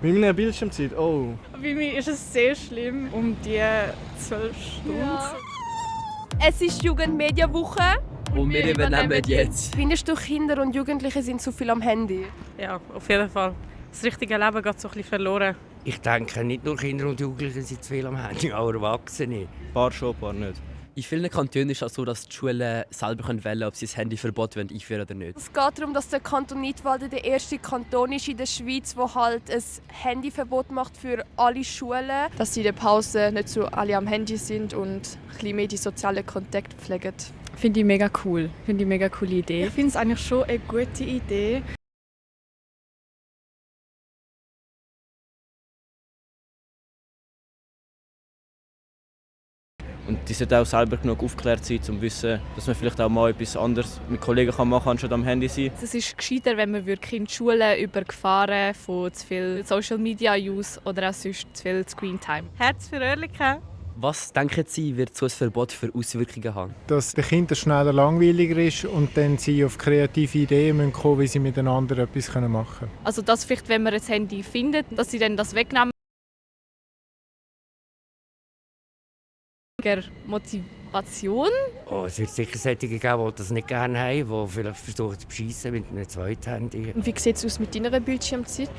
Mit meiner Bildschirmzeit? Oh. Bei mir ist es sehr schlimm, um die 12 Stunden. Ja. Es ist Jugendmedienwoche. Und wir übernehmen jetzt. Findest du, Kinder und Jugendliche sind zu viel am Handy? Ja, auf jeden Fall. Das richtige Leben geht so ein bisschen verloren. Ich denke, nicht nur Kinder und Jugendliche sind zu viel am Handy, auch Erwachsene. Ein paar schon, ein paar nicht. In vielen Kantonen ist es so, dass die Schulen selber wählen können, ob sie das Handyverbot einführen oder nicht. Es geht darum, dass der Kanton Nidwalden der erste Kanton ist in der Schweiz, der halt ein Handyverbot macht für alle Schulen. Dass sie in der Pause nicht so alle am Handy sind und ein bisschen mehr die sozialen Kontakte pflegen. Finde ich mega cool. Finde ich mega coole Idee. Ich finde es eigentlich schon eine gute Idee. Und die sollten auch selber genug aufgeklärt sein, um zu wissen, dass man vielleicht auch mal etwas anderes mit Kollegen machen kann, anstatt am Handy sein. Es ist gescheiter, wenn man wirklich in die Schule über Gefahren von zu viel Social Media Use oder auch sonst zu viel Screen Time. Herz für Oerlikon. Was denken Sie, wird so ein Verbot für Auswirkungen haben? Dass den Kindern schneller langweiliger ist und dann sie auf kreative Ideen kommen müssen, wie sie miteinander etwas machen können. Also dass vielleicht, wenn man ein Handy findet, dass sie dann das wegnehmen. Motivation. Oh, es wird sicher solche geben, die das nicht gerne haben, die vielleicht versuchen zu beschissen mit einem zweiten Handy. Und wie sieht es aus mit deiner Bildschirmzeit?